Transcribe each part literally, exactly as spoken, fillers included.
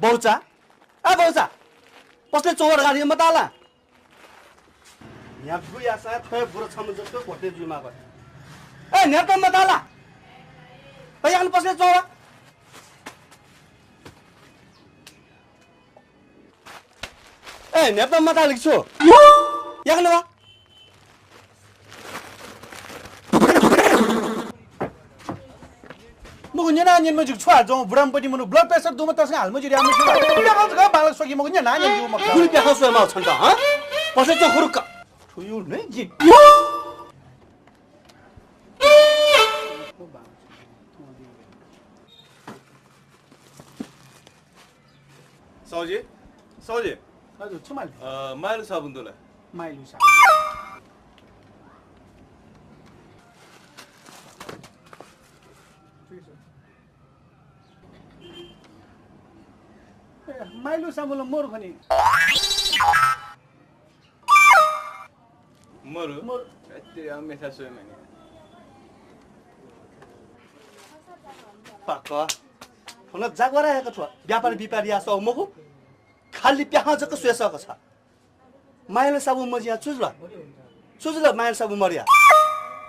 बौचा, ए बौचा, पसलय् च्वँ वा धकाः मताः ला? न्ह्यागु याःसां थ्व हे बुरा छम्ह जक भोटे जुइमाः। ए न्ह्यात मताः ला? ए याकनं पसलय् च्वँ वा। ए न्ह्यात मताः ला कि छु? याकनं वा। मखु, न्यना न्यन मज्यू, छु हाल जं बुढाम्ह पति मनू blood pressure दुम्ह तसकं हाल मज्यू रे, आम्ह छु ला? प्याखं जक बांला स्वकी मखु, न्यना न्यन ज्यू मखु। गुलि प्याखं स्वये माः छन्त, हँ? पसलय् च्वँ हुरुक्क। थुयु नै जि। साहुजी, साहुजी। हजुर, छु माल? अ, माइलो साबुन दु ला? माइलो साबुन। ए, माइलो साबुन ला मरु खनी। मरु? मरु। ए, तेरी अब मेथा सोए मैंने। पाक। थन जाग्वारा हे कथुवा। व्यापार बिपार यासः मखु। खाली प्याखं जक स्वयेसः कछा। माइलो साबुन मजिया छु जुल? छु जुल माइलो साबुन मरुया?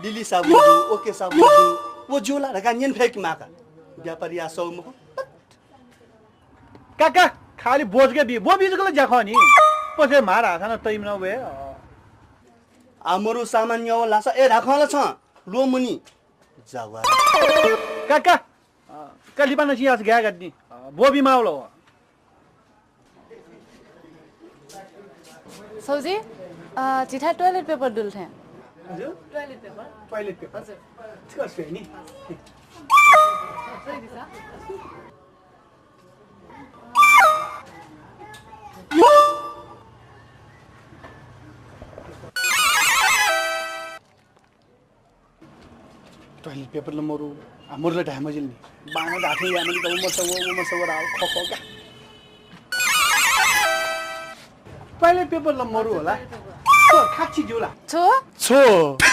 लिली साबुन दु, ओके साबुन दु, व ज्यू ला धकाः न्यन फय्के माका। व्यापार यासः मखु। काका, खाली ब्व जक बी, ब्व बी जक ला ज्याखः नि। पछे म्हार हासानं तइमन वये। आ मरु सामान न्यव लासा, ए धाखं ला छं, ल्वःमनी। जाग्वारा। काका, अ, का लिपा नं चिं यास गाय् गात नि। अ, ब्व बी माः वल व। सौजी, अ, झीथाय् toilet paper दु ला थें। हजुर? Toilet paper। Toilet paper। हजुर। ठीक छ नि। Toilet paper ला मरु, आ, मरु ला धाये मजिल नि। बांनं धाःथें याये मजिल, व मसः व, व मसः व धाः, ख, ख, का। Toilet paper ला मरु होला। छु, खाछि ज्यू ला? छु? छु?